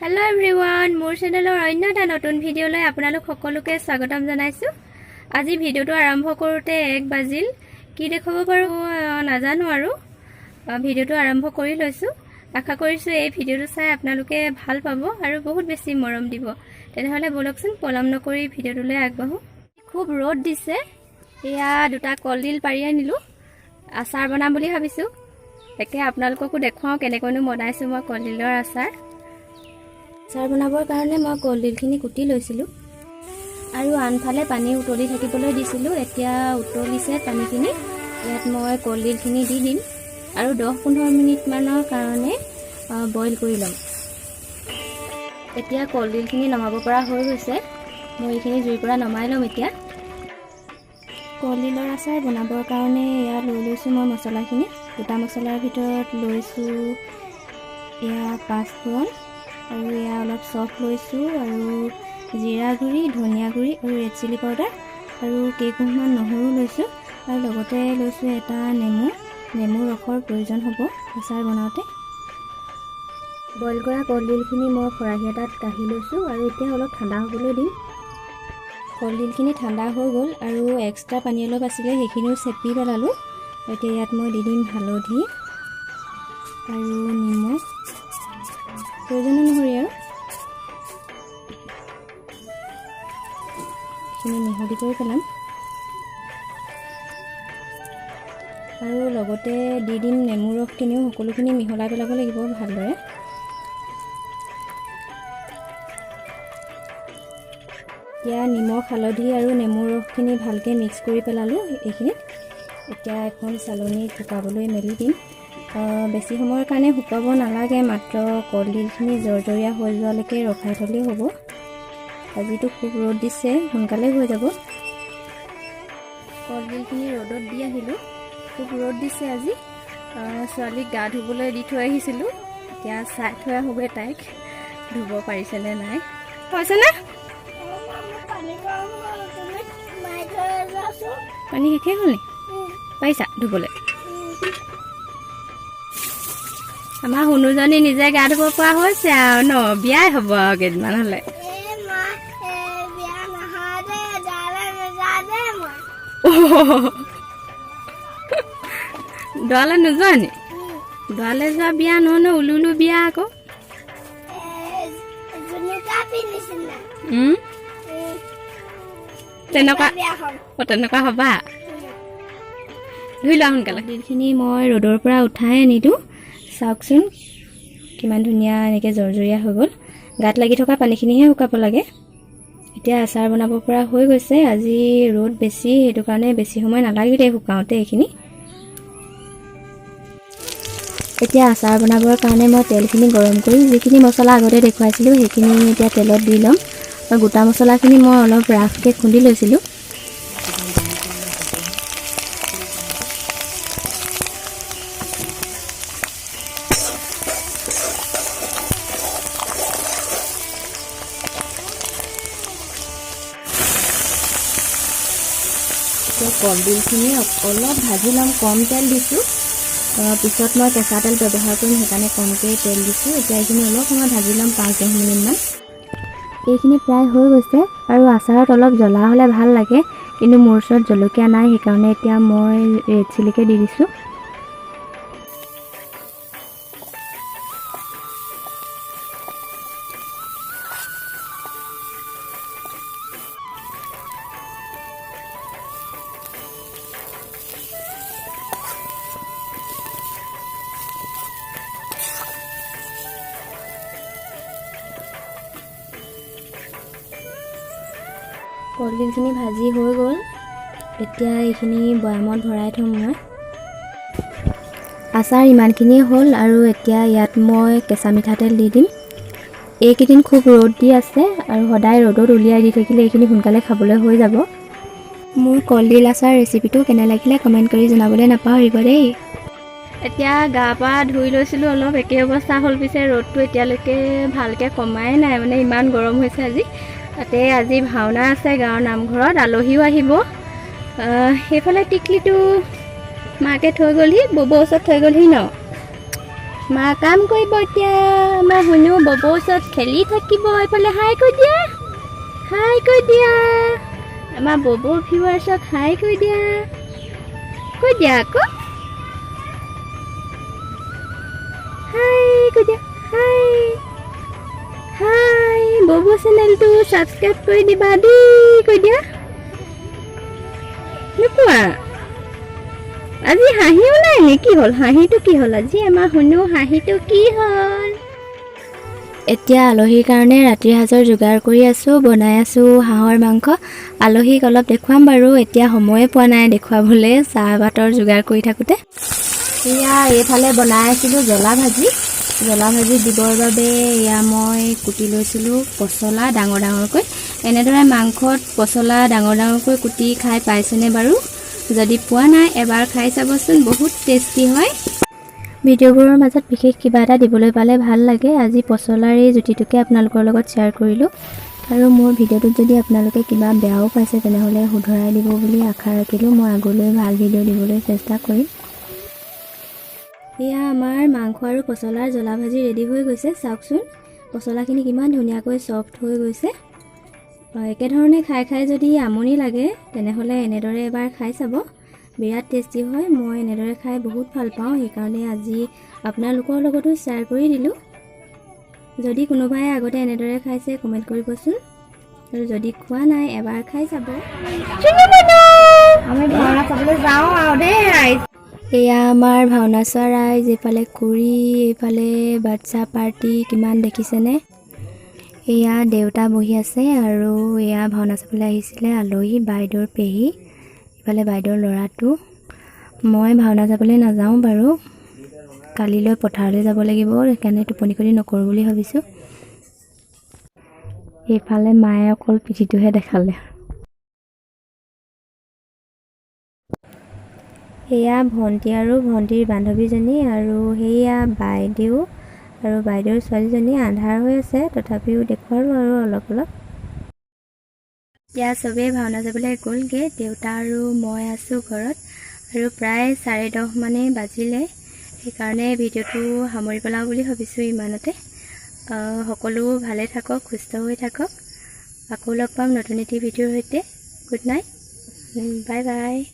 Hello' everyone, মোৰ চেনেলৰ অন্য এটা নতুন ভিডিঅ'লৈ আপোনালোক সকলোকে স্বাগতম জনাইছোঁ। আজি ভিডিঅ'টো আৰম্ভ কৰোঁতে 1 বাজিল। কি দেখুৱাব পাৰোঁ নাজানো আৰু ভিডিঅ'টো আৰম্ভ কৰি লৈছোঁ। আশা কৰিছোঁ এই ভিডিঅ'টো চাই আপোনালোকে ভাল পাব আৰু বহুত বেছি মৰম দিব। তেনেহ'লে ব'লকচোন, পলম নকৰি ভিডিঅ'টোলৈ আগবাঢ়োঁ। খুব ৰ'দ দিছে। এয়া দুটা কলডিল পাৰি আনিলোঁ, আচাৰ বনাম বুলি ভাবিছোঁ। তাকে আপোনালোককো দেখুৱাওঁ কেনেকৈনো বনাইছোঁ মই কলডিলৰ আচাৰ। আচাৰ বনাবৰ কাৰণে মই কলডিলখিনি কুটি লৈছিলোঁ আৰু আনফালে পানী উতলি থাকিবলৈ দিছিলোঁ। এতিয়া উতলিছে পানীখিনি। ইয়াত মই কলডিলখিনি দি দিম আৰু 10-15 মিনিটমানৰ কাৰণে বইল কৰি ল'ম। এতিয়া কলডিলখিনি নমাব পৰা হৈ গৈছে। মই এইখিনি জুইৰ পৰা নমাই ল'ম। এতিয়া কলডিলৰ আচাৰ বনাবৰ কাৰণে এয়া লৈ লৈছোঁ মই মছলাখিনি। গোটা মছলাৰ ভিতৰত লৈছোঁ এয়া পাঁচফোৰণ আৰু এয়া অলপ চফ লৈছোঁ আৰু জিৰা গুড়ি, ধনিয়া গুড়ি আৰু ৰেড চিলি পাউডাৰ আৰু কেইকোহমান নহৰু লৈছোঁ আৰু লগতে লৈছোঁ এটা নেমু। নেমু ৰসৰ প্ৰয়োজন হ'ব আচাৰ বনাওঁতে। বইল কৰা কলডিলখিনি মই খৰাহী এটাত কাঢ়ি লৈছোঁ আৰু এতিয়া অলপ ঠাণ্ডা হ'বলৈ দিম। কলডিলখিনি ঠাণ্ডা হৈ গ'ল আৰু এক্সট্ৰা পানী অলপ আছিলে, সেইখিনিও চেপি পেলালোঁ। এতিয়া ইয়াত মই দি দিম হালধি আৰু নিমখ, প্ৰয়োজন অনুসৰি, আৰু এইখিনি মিহলি কৰি পেলাম আৰু লগতে দি দিম নেমু ৰসখিনিও। সকলোখিনি মিহলাই পেলাব লাগিব ভালদৰে। এতিয়া নিমখ, হালধি আৰু নেমু ৰসখিনি ভালকৈ মিক্স কৰি পেলালোঁ এইখিনিত। এতিয়া এখন চালনীত শুকাবলৈ মেলি দিম। বেছি সময়ৰ কাৰণে শুকাব নালাগে, মাত্ৰ কলডিলখিনি জৰজৰীয়া হৈ যোৱালৈকে ৰখাই থ'লেই হ'ব। আজিতো খুব ৰ'দ দিছে, সোনকালে হৈ যাব। কলডিলখিনি ৰ'দত দি আহিলোঁ। খুব ৰ'দ দিছে আজি। ছোৱালীক গা ধুবলৈ দি থৈ আহিছিলোঁ। এতিয়া চাই থৈ আহোঁগৈ তাইক ধুব পাৰিছেনে নাই। হৈছেনে? পানী গৰম হ'ল, তুমি মাৰি থৈ যোৱাচোন। পানী শেষেই হ'ল নি? পাৰিছা ধুবলৈ? আমাৰ শুনুজনী নিজে গা ধুব পৰা হৈছে আৰু ন? বিয়াই হ'ব আৰু কেইদিনমান হ'লে। এই মা, এই বিয়া নহয় দে, যালে নাযাওঁ দে মই। দোৱালৈ নোযোৱা নি? দোৱালৈ যোৱা বিয়া নহয় ন, উলুলু বিয়া আকৌ। এই জুনুকা পিন্ধিছিলে। তেনেকুৱা বিয়াখন। অ, তেনেকুৱা হ'বা। ধুই লোৱা সোনকালে। কলডিলখিনি মই ৰ'দৰ পৰা উঠাই আনিলোঁ। চাওকচোন, কিমান ধুনীয়া এনেকৈ জৰজৰীয়া হৈ গ'ল। গাত লাগি থকা পানীখিনিহে শুকাব লাগে। এতিয়া আচাৰ বনাব পৰা হৈ গৈছে। আজি ৰ'দ বেছি, সেইটো কাৰণে বেছি সময় নালাগিলে শুকাওঁতে এইখিনি। এতিয়া আচাৰ বনাবৰ কাৰণে মই তেলখিনি গৰম কৰি যিখিনি মছলা আগতে দেখুৱাইছিলোঁ, সেইখিনি এতিয়া তেলত দি ল'ম। আৰু গোটা মছলাখিনি মই অলপ ৰাফকৈ খুন্দি লৈছিলোঁ। এতিয়া কলডিলখিনি অলপ ভাজি ল'ম। কম তেল দিছোঁ, পিছত মই কেঁচা তেল ব্যৱহাৰ কৰিম, সেইকাৰণে কমকৈ তেল দিছোঁ। এতিয়া এইখিনি অলপ সময় ভাজি ল'ম, 5-10 মিনিটমান। এইখিনি প্ৰায় হৈ গৈছে। আৰু আচাৰত অলপ জ্বলা হ'লে ভাল লাগে, কিন্তু মোৰ ওচৰত জলকীয়া নাই, সেইকাৰণে এতিয়া মই ৰেড চিলিকে দি দিছোঁ। কলডিলখিনি ভাজি হৈ গ'ল। এতিয়া এইখিনি বৈয়ামত ভৰাই থ'ম মই। আচাৰ ইমানখিনিয়ে হ'ল আৰু এতিয়া ইয়াত মই কেঁচা মিঠাতেল দি দিম। এইকেইদিন খুব ৰ'দ দি আছে আৰু সদায় ৰ'দত উলিয়াই দি থাকিলে এইখিনি সোনকালে খাবলৈ হৈ যাব। মোৰ কলডিল আচাৰ ৰেচিপিটো কেনে লাগিলে কমেণ্ট কৰি জনাবলৈ নাপাহৰিব দেই। এতিয়া গা পা ধুই লৈছিলোঁ অলপ, একেই অৱস্থা হ'ল। পিছে ৰ'দটো এতিয়ালৈকে ভালকৈ কমাই নাই, মানে ইমান গৰম হৈছে আজি। তাতে আজি ভাওনা আছে গাঁৱৰ নামঘৰত, আলহীও আহিব। সেইফালে টিকলিটো মাকে থৈ গ'লহি, ববৌৰ ওচৰত থৈ গ'লহি ন। মা কাম কৰিব এতিয়া। আমাৰ শুনো ববৌ ওচৰত খেলি থাকিব। এইফালে হাই কৈ দিয়া, হাই কৈ দিয়া। আমাৰ ববৌ ভিউৱাৰ্ছক হাই কৈ দিয়া, কৈ দিয়া আকৌ, হাই কৈ দিয়া, হাই হাই। ববৌ চেনেলটো ছাবস্ক্ৰাইব কৰি দিবা দেই, কৈ দিয়া। নোকোৱা? আজি হাঁহিও নাই নে? কি হ'ল হাঁহিটো? কি হ'ল আজি আমাৰ শুনো হাঁহিটো কি হ'ল? এতিয়া আলহীৰ কাৰণে ৰাতিৰ সাজৰ যোগাৰ কৰি আছোঁ, বনাই আছোঁ হাঁহৰ মাংস। আলহীক অলপ দেখুৱাম বাৰু, এতিয়া সময়ে পোৱা নাই দেখুৱাবলৈ, চাহ ভাতৰ যোগাৰ কৰি থাকোঁতে। এয়া এইফালে বনাই আছিলোঁ জ্বলা ভাজি। জ্বলা ভাজি দিবৰ বাবে এয়া মই কুটি লৈছিলোঁ পচলা ডাঙৰ ডাঙৰকৈ। এনেদৰে মাংসত পচলা ডাঙৰ ডাঙৰকৈ কুটি খাই পাইছেনে বাৰু? যদি পোৱা নাই, এবাৰ খাই চাবচোন, বহুত টেষ্টি হয়। ভিডিঅ'বোৰৰ মাজত বিশেষ কিবা এটা দিবলৈ পালে ভাল লাগে। আজি পচলাৰ এই জুতিটোকে আপোনালোকৰ লগত শ্বেয়াৰ কৰিলোঁ। আৰু মোৰ ভিডিঅ'টোত যদি আপোনালোকে কিবা বেয়াও পাইছে, তেনেহ'লে শুধৰাই দিব বুলি আশা ৰাখিলোঁ। মই আগলৈ ভাল ভিডিঅ' দিবলৈ চেষ্টা কৰিম। এয়া আমাৰ মাংস আৰু পচলাৰ জ্বলা ভাজি ৰেডি হৈ গৈছে। চাওকচোন, পচলাখিনি কিমান ধুনীয়াকৈ ছফ্ট হৈ গৈছে। একেধৰণে খাই খাই যদি আমনি লাগে, তেনেহ'লে এনেদৰে এবাৰ খাই চাব, বিৰাট টেষ্টি হয়। মই এনেদৰে খাই বহুত ভাল পাওঁ, সেইকাৰণে আজি আপোনালোকৰ লগতো শ্বেয়াৰ কৰি দিলোঁ। যদি কোনোবাই আগতে এনেদৰে খাইছে, কমেণ্ট কৰিবচোন। আৰু যদি খোৱা নাই, এবাৰ খাই চাব। আমি ভাওনা চাবলৈ যাওঁ আৰু দেই ৰাইজ। এয়া আমাৰ ভাওনা চোৱা ৰাইজ। এইফালে খুৰী, এইফালে বাচ্ছা পাৰ্টি কিমান দেখিছেনে? এয়া দেউতা বহি আছে। আৰু এয়া ভাওনা চাবলৈ আহিছিলে আলহী, বাইদেউৰ পেহী, ইফালে বাইদেউৰ ল'ৰাটো। মই ভাওনা চাবলৈ নাযাওঁ বাৰু, কালিলৈ পথাৰলৈ যাব লাগিব, সেইকাৰণে টোপনি খতি নকৰোঁ বুলি ভাবিছোঁ। এইফালে মায়ে অকল পিঠিটোহে দেখালে। এয়া ভণ্টি আৰু ভণ্টিৰ বান্ধৱীজনী আৰু সেয়া বাইদেউ আৰু বাইদেউৰ ছোৱালীজনী। আন্ধাৰ হৈ আছে, তথাপিও দেখুৱালোঁ আৰু অলপ অলপ। এতিয়া চবেই ভাওনা চাবলৈ গ'লগৈ, দেউতা আৰু মই আছোঁ ঘৰত। আৰু প্ৰায় 10:30 মানেই বাজিলে, সেইকাৰণে ভিডিঅ'টো সামৰি পেলাওঁ বুলি ভাবিছোঁ ইমানতে। সকলো ভালে থাকক, সুস্থ হৈ থাকক। আকৌ লগ পাম নতুন এটি ভিডিঅ'ৰ সৈতে। Good night, bye bye.